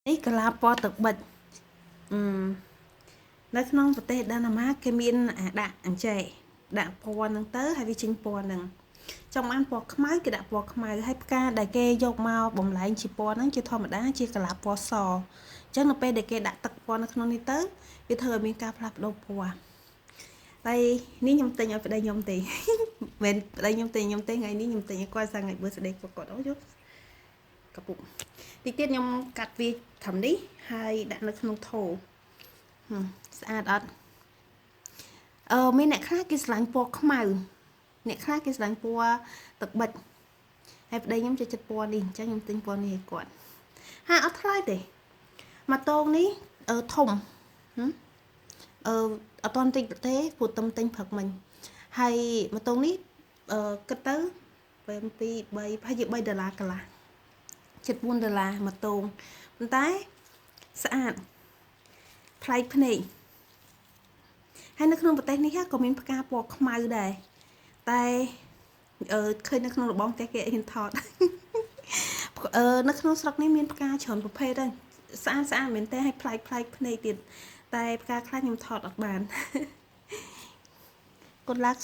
នេះកលាពណ៌ទឹកបិចអឺនៅក្នុងប្រទេសដាណាម៉ាគេមានអាដាក់អញ្ចេះដាក់ពណ៌ហ្នឹងទៅហើយវាចេញពណ៌ហ្នឹងចង់បានពណ៌ខ្មៅគេដាក់ពណ៌ខ្មៅហើយផ្កាដែលគេយកមកបំលែងជាពណ៌ហ្នឹងជាធម្មតាជាកលាពណ៌សអញ្ចឹងនៅពេលដែលគេដាក់ទឹកពណ៌នៅក្នុងនេះទៅវាធ្វើឲ្យមានការផ្លាស់ប្ដូរពណ៌ហើយនេះខ្ញុំទិញឲ្យប្តីខ្ញុំទេ មិនប្តីខ្ញុំទិញខ្ញុំទេថ្ងៃនេះខ្ញុំទិញឲ្យគាត់សាថ្ងៃ birthday គាត់អូយកពុកតិចទៀតខ្ញុំកាត់វាធំនេះហើយដាក់នៅក្នុងថូស្អាតអត់អឺមានអ្នកខ្លះគេស្រឡាញ់ពណ៌ខ្មៅអ្នកខ្លះគេស្រឡាញ់ពណ៌ទឹកបិចហើយប្តីខ្ញុំចូលចិត្តពណ៌នេះអញ្ចឹងខ្ញុំទិញពណ៌នេះឲ្យគាត់ហាអត់ថ្លៃទេមួយតងនេះអឺធំអឺអត់តន់តិចទេព្រោះទំទិញព្រឹកមិញហើយមួយតងនេះអឺគិតទៅ2 3ប្រហែលជា3ដុល្លារកន្លះជិត4ដុល្លារមួយតងប៉ុន្តែស្អាតប្លែកភ្នែកហើយនៅក្នុងប្រទេសនេះក៏មានផ្កាពណ៌ខ្មៅដែរតែអឺឃើញនៅក្នុងរបងផ្ទះគេហ៊ានថតអឺនៅក្នុងស្រុកនេះមានផ្កាច្រើនប្រភេទដែរស្អាតស្អាតមែនតើហើយប្លែកប្លែកភ្នែកទៀតតែផ្កាខ្លះខ្ញុំថតអត់បាន Good luck.